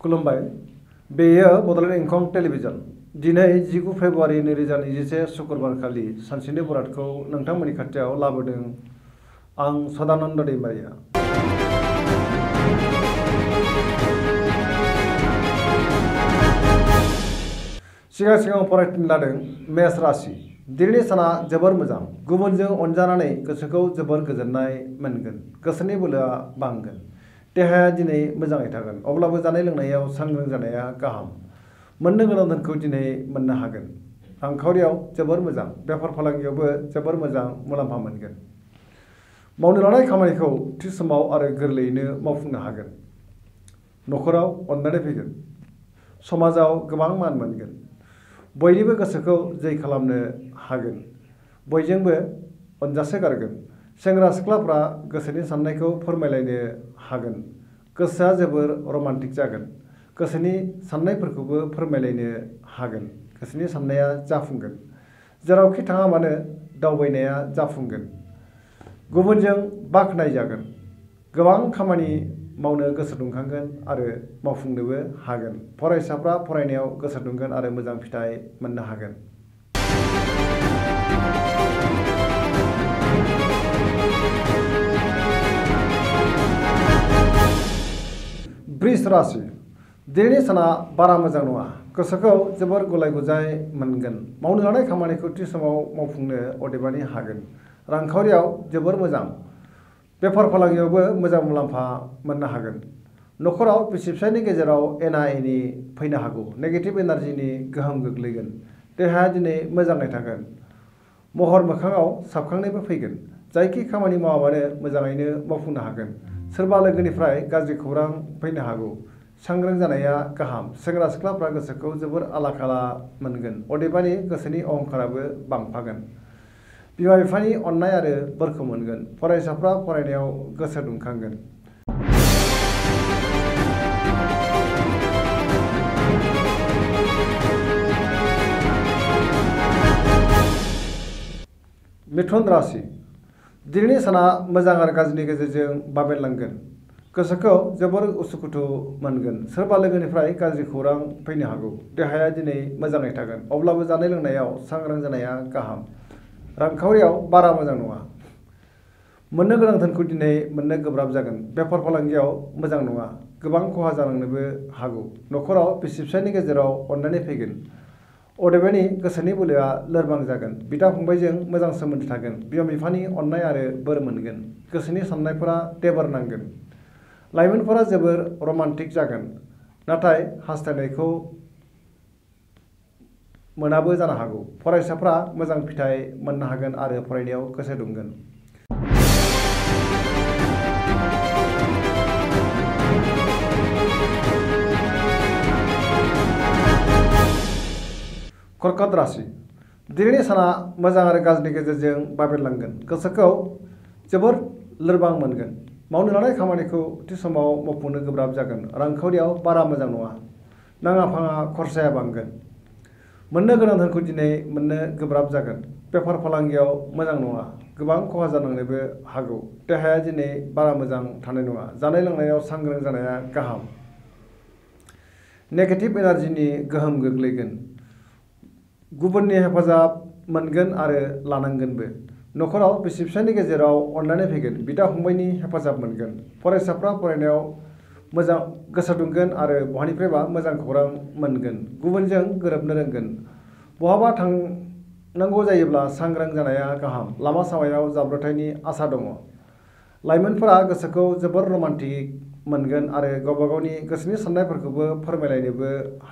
खुलुमबाय बेयो बड'लेण्ड इंखं टेलिभिजन दिनै 19 फेब्रुवारि 2021 शुक्रबारखालि सानसेनि बरादखौ नोंथांमोननि खाथियाव लाबोदों आं सदानन्द दैमारिया। सिगां फरायथिनो लादों मेष राशि। दिनैनि साना जोबोर मोजां, गुबुनजों अनजानानै गोसोखौ जोबोर गोजोननाय मोनगोन, गोसोनि बोलोआ बांगोन, देहाया दिनै मोजाङै थागोन, अब्लाबो जानाय लोंनायाव सांग्रां जानाया गाहाम। मोननो गोनां धोनखौ दिनै मोननो हागोन। रांखावरियाव जोबोर मोजां, बेफार फालांगियावबो जोबोर मोजां मुलाम्फा मोनगोन। मावनो लानाय खामानिखौ थि समाव आरो गोरलैयैनो मावफुंनो हागोन। न'खराव अननाय फैगोन, समाजाव गोबां मान मोनगोन, बयनिबो गोसोखौ जै खालामनो हागोन, बयजोंबो अनजासोगारगोन। सेंग्रा सिख्लाफ्रा गोसोनि साननायखौ फोरमायलायनो हागोन, गोसोआ जोबोर रमान्टिक जागोन, गोसोनि साननायफोरखौबो फोरमायलायनो हागोन, गोसोनि साननाया जाफुंगोन। जेरावखि थाङा मानो दावबायनाया जाफुंगोन, गुबुनजों बाख्नायजागोन, गोबां खामानि मावनो गोसो दुंखांगोन आरो मावफुंनोबो हागोन। फरायसाफ्रा फरायनायाव गोसो दुंगोन आरो मोजां फिथाइ मोननो हागोन। वृष राशि। दिनैनि साना बारा मोजां नङा, गोसोखौ जोबोर गुलाय गुजाय मोनगोन। मावनो लानाय खामानिखौ थि समाव मावफुंनो अदेबानि हागोन। रांखावरियाव जोबोर मोजां, बेफार फालांगियावबो मोजां मुलाम्फा मोननो हागोन। न'खराव बिसि फिसायनि गेजेराव एना एनि फैनो हागौ, नेगेटिभ एनार्जिनि गोहोम गोग्लैगोन। देहाया दिनै मोजाङै थागोन, महर मोखाङाव साबखांनायबो फैगोन। जायखि खामानि मावाबानो मोजाङैनो मावफुंनो हागोन। सोरबा लोगोनिफ्राय गाज्रि खौरां फैनो हागौ, सांग्रां जानाया गाहाम। सेंग्रा सिख्लाफ्रा गोसोखौ जोबोर आला खाला मोनगोन, अदेबानि गोसोनि अहंकाराबो बांफागोन। बिमा बिफानि अननाय आरो बोरखौ मोनगोन, फरायसाफ्रा फरायनायाव गोसो दुंखांगोन। मिथुन राशि। दिनैनि साना मोजां आरो गाज्रिनि गेजेरजों बाबेनलांगोन, गोसोखौ जोबोर उसुखुथु मोनगोन। सोरबा लोगोनिफ्राय गाज्रि खौरां फैनो हागौ, देहाया दिनै मोजाङै थागोन, अब्लाबो जानाय लोंनायाव सांग्रां जानाया गाहाम। रांखावरियाव बारा मोजां नङा, मोननो गोनां धोनखौ दिनै मोननो गोब्राब जागोन। बेफार फालांगियाव मोजां नङा, गोबां खहा जानांनोबो हागौ। न'खराव बिसि फिसायनि गेजेराव अननाय फैगोन, अदेबानि गोसोनि बोलोआ लोरबां जागोन। बिदा फंबायजों मोजां सोमोन्दो थागोन, बिमा बिफानि अननाय आरो बोर मोनगोन, गोसोनि साननायफोरा देबार नांगोन। लाइमोनफोरा जोबोर रमान्टिक जागोन, नाथाय हास्थायनायखौ मोनाबो जानो हागौ। फरायसाफ्रा मोजां फिथाइ मोननो हागोन आरो फरायनायाव गोसो दुंगोन। कर्कट राशि। दिनैनि साना मोजां आरो गाज्रिनि गेजेरजों बाबेनलांगोन, गोसोखौ जोबोर लोरबां मोनगोन। मावनो लानाय खामानिखौ थि समाव मावफुंनो गोब्राब जागोन। रांखावरियाव बारा मोजां नङा, नाङा फाङा खरसाया बांगोन। मोननो गोनां धोनखौ दिनै मोननो गोब्राब जागोन। बेफार फालांगियाव मोजां नङा, गोबां खहा जानांनोबो हागौ। देहाया दिनै बारा मोजां थानाय नङा, जानाय लोंनायाव सांग्रां जानाया गाहाम। नेगेटिभ एनार्जिनि गोहोम गोग्लैगोन, गुबुननि हेफाजाब मोनगोन आरो लानांगोनबो। न'खराव बिसि फिसायनि गेजेराव अनलायनाय फैगोन, बिदा फंबायनि हेफाजाब मोनगोन। फरायसाफ्रा फरायनायाव मोजां गोसो दुंगोन आरो बहानिफ्रायबा मोजां खौरां मोनगोन। गुबुनजों गोरोबनो रोंगोन। बहाबा थांनांगौ जायोब्ला सांग्रां जानाया गाहाम। लामा सामायाव जाब्रबथायनि आसा दङ। लाइमोनफोरा गोसोखौ जोबोर रमान्टिक मोनगोन आरो गावबा गावनि गोसोनि साननायफोरखौबो फोरमायलायनोबो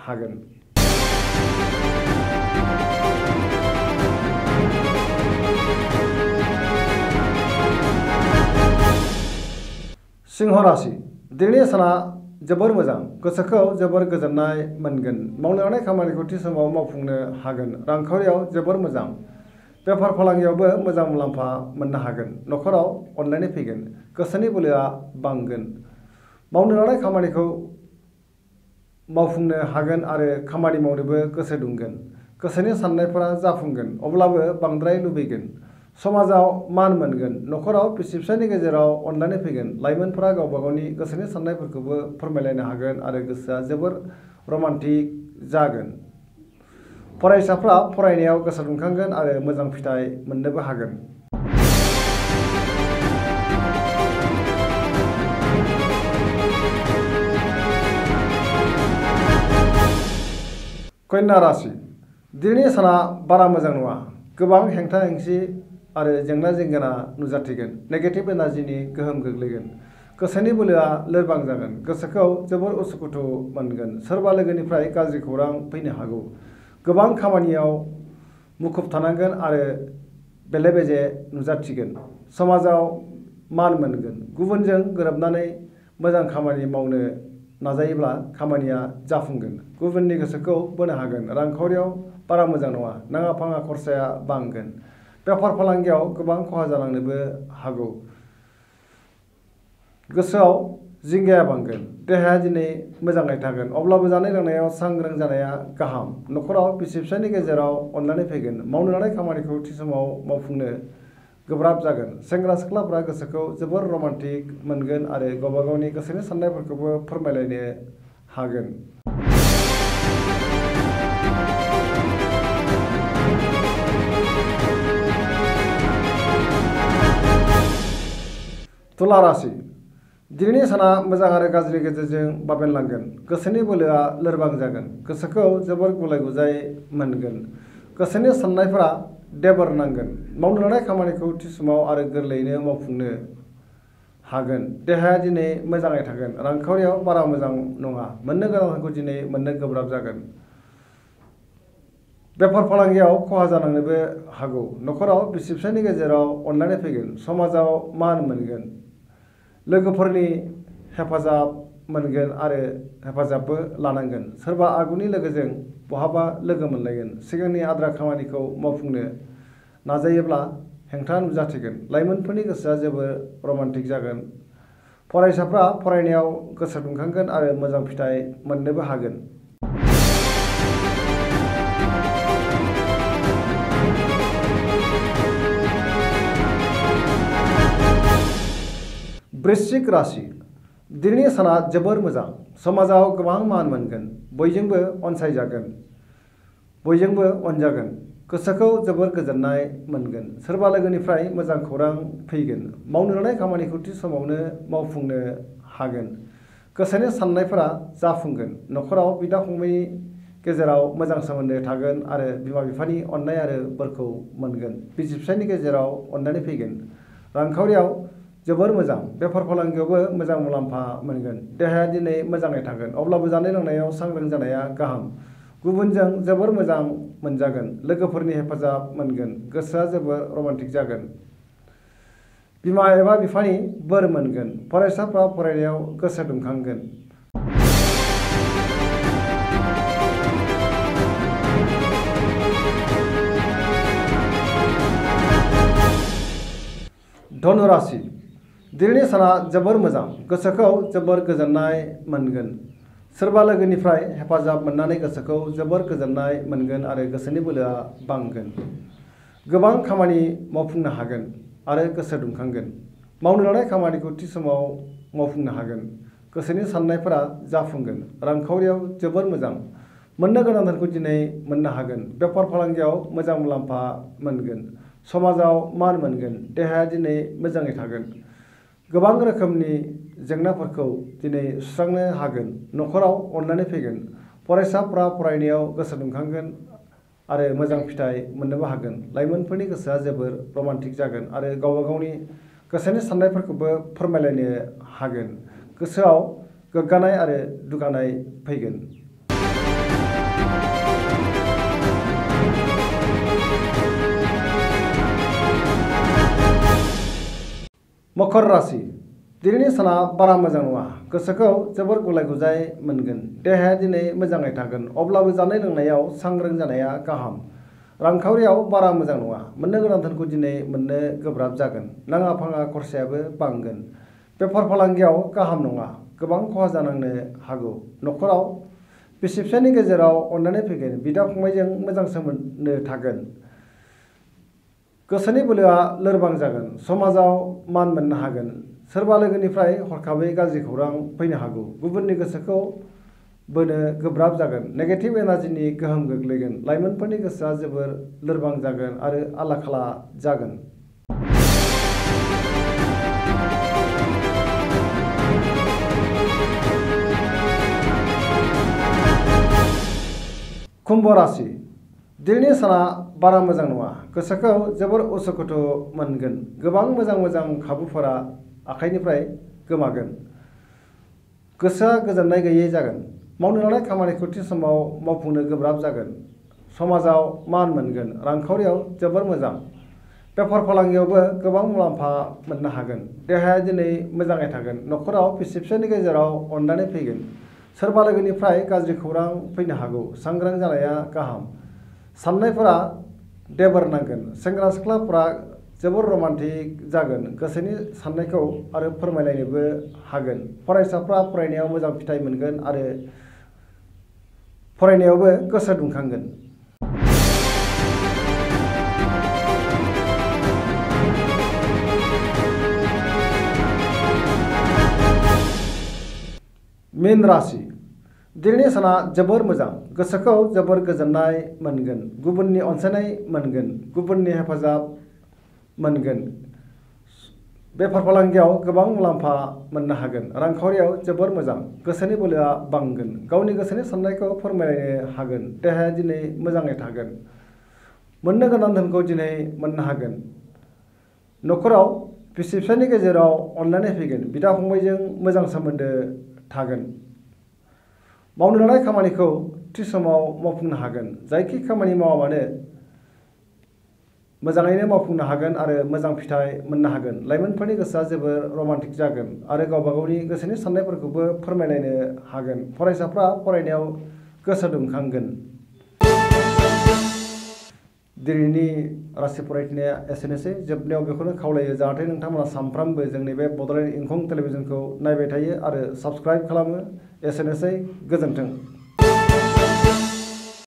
हागोन। सिंह राशि। दिनैनि साना जोबोर मोजां, गोसोखौ जोबोर गोजोननाय मोनगोन। मावनो लानाय खामानिखौ थि समाव मावफुंनो हागोन। रांखावरियाव जोबोर मोजां, बेफार फालांगियावबो मोजां मुलाम्फा मोननो हागोन। न'खराव अनलायनाय फैगोन, गोसोनि बोलोआ बांगोन। मावनो लानाय खामानिखौ मावफुंनो हागोन आरो खामानि मावनोबो गोसो दुंगोन। गोसोनि साननायफोरा जाफुंगोन, अब्लाबो बांद्राय लुबैगोन। समाजाव मान मोनगोन न'खराव बिसि फिसायनि गेजेराव अनलायनाय फैगोन लाइमोनफोरा गावबा गावनि गोसोनि साननायफोरखौबो फोरमायलायनो हागोन आरो गोसोआ जोबोर रमान्टिक जागोन। फरायसाफ्रा फरायनायाव गोसो दुंखांगोन आरो मोजां फिथाइ मोननोबो हागोन। कन्या राशि दिनैनि साना बारा मोजां नङा। गोबां हेंथा हेंसि आरो जेंना जेंगोना नुजाथिगोन। नेगेटिभ एनार्जिनि गोहोम गोग्लैगोन। गोसोनि बोलोआ लोरबां जागोन। गोसोखौ जोबोर उसुखुथु मोनगोन। सोरबा लोगोनिफ्राय गाज्रि खौरां फैनो हागौ। गोबां खामानियाव मुखुब थानांगोन आरो बेले बेजे नुजाथिगोन। समाजाव मान मोनगोन। गुबुनजों गोरोबनानै मोजां खामानि मावनो नाजायोब्ला खामानिया जाफुंगोन। गुबुननि गोसोखौ बोनो हागोन। रांखावरियाव बारा मोजां नङा। नाङा फाङा खरसाया बांगोन। बेफार फालांगियाव गोबां खहा जालांनोबो हागौ। गोसोआव जिंगाया बांगोन। देहाया दिनै मोजाङै थागोन अब्लाबो जानाय लोंनायाव सांग्रां जानाया गाहाम। न'खराव बिसि फिसायनि गेजेराव अनलायनाय फैगोन। मावनो लानाय खामानिखौ थि समाव मावफुंनो गोब्राब जागोन। सेंग्रा सिख्लाफ्रा गोसोखौ जोबोर रमान्टिक मोनगोन आरो गावबा गावनि गोसोनि साननायफोरखौबो फोरमायलायनो हागोन। तुला राशि दिनैनि साना मोजां आरो गाज्रि गेजेरजों बाबेनलांगोन। गोसोनि बोलोआ लोरबां जागोन। गोसोखौ जोबोर गुलाय गुजाय मोनगोन। गोसोनि साननायफोरा देबोर नांगोन। मावनो लानाय खामानिखौ थि समाव आरो गोरलैयैनो मावफुंनो हागोन। देहाया दिनै मोजाङै थागोन। रांखावरियाव बारा मोजां नङा। मोननो गोनांखौ दिनै मोननो गोब्राब जागोन। बेफार फालांगियाव खहा जानांनोबो हागौ। न'खराव बिसि फिसायनि गेजेराव अनलायनाय फैगोन। समाजाव मान मोनगोन। लोगोफोरनि हेफाजाब मोनगोन आरो हेफाजाबबो लानांगोन। सोरबा आगुनि लोगोजों बहाबा लोगो मोनलायगोन। सिगांनि आद्रा खामानिखौ मावफुंनो नाजायोब्ला हेंथा नुजाथिगोन। लाइमोनफोरनि गोसोआ जोबोर रमान्टिक जागोन। फरायसाफ्रा फरायनायाव गोसो दुंखांगोन आरो मोजां फिथाइ मोननोबो हागोन। वृश्चिक राशि दिनैनि साना जोबोर मोजां। समाजाव गोबां मान मोनगोन। बयजोंबो अनसायजागोन। बयजोंबो अनजागोन। गोसोखौ जोबोर गोजोननाय मोनगोन। सोरबा लोगोनिफ्राय मोजां खौरां फैगोन। मावनो लानाय खामानिखौ थि समावनो मावफुंनो हागोन। गोसोनि साननायफोरा जाफुंगोन। न'खराव बिदा फंबायनि गेजेराव मोजां सोमोन्दो थागोन आरो बिमा बिफानि अननाय आरो बोरखौ मोनगोन। बिसि फिसायनि गेजेराव अनलायनाय फैगोन। रांखावरियाव जोबोर मोजां। बेफार फालांगियावबो मोजां मुलाम्फा मोनगोन। देहाया दिनै मोजाङै थागोन अब्लाबो जानाय लोंनायाव सांग्रां जानाया गाहाम। गुबुनजों जोबोर मोजां मोनजागोन। लोगोफोरनि हेफाजाब मोनगोन। गोसोआ जोबोर रमान्टिक जागोन। बिमा एबा बिफानि बोर मोनगोन। फरायसाफ्रा फरायनायाव गोसो दुंखांगोन। धनु राशि दिनैनि साना जोबोर मोजां। गोसोखौ जोबोर गोजोननाय मोनगोन। सोरबा लोगोनिफ्राय हेफाजाब मोननानै गोसोखौ जोबोर गोजोननाय मोनगोन आरो गोसोनि बोलोआ बांगोन। गोबां खामानि मावफुंनो हागोन आरो गोसो दुंखांगोन। मावनो लानाय खामानिखौ थि समाव मावफुंनो हागोन। गोसोनि साननायफोरा जाफुंगोन। रांखावरियाव जोबोर मोजां। मोननो गोनां धोनखौ दिनै मोननो हागोन। बेफार फालांगियाव मोजां मुलाम्फा मोनगोन। समाजाव मान मोनगोन। देहाया दिनै मोजाङै थागोन। गोबां रोखोमनि जेंनाफोरखौ दिनै सुस्रांनो हागोन। न'खराव अनलायनाय फैगोन। फरायसाफ्रा फरायनायाव गोसो दुंखांगोन आरो मोजां फिथाइ मोननोबो हागोन। लाइमोनफोरनि गोसोआ जोबोर रमान्टिक जागोन आरो गावबा गावनि गोसोनि साननायफोरखौबो फोरमायलायनो हागोन। गोसोआव गोग्गानाय आरो दुगानाय फैगोन। मकर राशि दिनैनि साना बारा मोजां नङा। गोसोखौ जोबोर गुलाय गुजाय मोनगोन। देहाया दिनै मोजाङै थागोन अब्लाबो जानाय लोंनायाव सांग्रां जानाया गाहाम। रांखावरियाव बारा मोजां नङा। मोननो गोनां धोनखौ दिनै मोननो गोब्राब जागोन। नाङा फाङा खरसायाबो बांगोन। बेफार फालांगियाव गाहाम नङा। गोबां खहा जानांनो हागौ। न'खराव बिसि फिसायनि गेजेराव अनलायनाय फैगोन। बिदा फंबायजों मोजां सोमोन्दो थागोन। गोसोनि बोलोआ लोरबां जागोन, समाजाव मान मोननो हागोन, सोरबा लोगोनिफ्राय हरखाबै गाज्रि खौरां फैनो हागौ, गुबुननि गोसोखौ बोनो गोब्राब जागोन, नेगेटिभ एनार्जिनि गोहोम गोग्लैगोन, लाइमोनफोरनि गोसोआ जोबोर लोरबां जागोन आरो आला-खाला जागोन। कुम्भ राशि दिनैनि साना बारा मोजां नङा, गोसोखौ जोबोर उसुखुथु मोनगोन, गोबां मोजां खाबुफोरा आखाइनिफ्राय गोमागोन, गोसोआ गोजोननाय गैयै जागोन, मावनो लानाय खामानिखौ थि समाव मावफुंनो गोब्राब जागोन, समाजाव मान मोनगोन, रांखावरियाव जोबोर मोजां, बेफार फालांगियावबो गोबां मुलाम्फा मोननो हागोन, देहाया दिनै मोजाङै थागोन, नखराव बिसि-फिसायनि गेजेराव अनलायनाय फैगोन, सोरबा लोगोनिफ्राय गाज्रि खौरां फैनो हागौ, सांग्रां जानाया गाहाम, साननायफोरा देबोर नांगोन, सेंग्रा सिख्लाफोरा जोबोर रमान्टिक जागोन, गोसोनि साननायखौ आरो फोरमायलायनोबो हागोन, फरायसाफ्रा फरायनायाव मोजां फिथाइ मोनगोन आरो फरायनायावबो गोसो दुंखांगोन। मीन राशि दिनैनि साना जोबोर मोजां, गोसोखौ जोबोर गोजोननाय मोनगोन, गुबुननि अनसायनाय मोनगोन, गुबुननि हेफाजाब मोनगोन, बेफार फालांगियाव गोबां मुलाम्फा मोननो हागोन, रांखावरियाव जोबोर मोजां, गोसोनि बोलोआ बांगोन, गावनि गोसोनि साननायखौ फोरमायलायनो हागोन, देहाया दिनै मोजाङै थागोन, मोननो गोनां धोनखौ दिनै मोननो हागोन, नखराव बिसि-फिसायनि गेजेराव अनलायनाय फैगोन, बिदा-फंबायजों मोजां सोमोन्दो थागोन, मावनो लानाय खामानिखौ थि समाव मावफुंनो हागोन, जायखि खामानि मावा मानो मोजाङैनो मावफुंनो हागोन आरो मोजां फिथाइ मोननो हागोन, लाइमोनफोरनि गोसोआ जोबोर रमान्टिक जागोन आरो गावबा गावनि गोसोनि साननायफोरखौबो फोरमायलायनो हागोन, फरायसाफ्रा फरायनायाव गोसो दुंखांगोन। दिनैनि राशि फरायथिनाया एसेनोसै, जोबनायाव बेखौनो खावलायो जाहाथे नोंथांमोना सानफ्रामबो जोंनि बे बड'लेण्ड इंखं टेलिभिजनखौ नायबाय थायो आरो साबस्क्राइब खालामो। एसेनोसै, गोजोन्थों।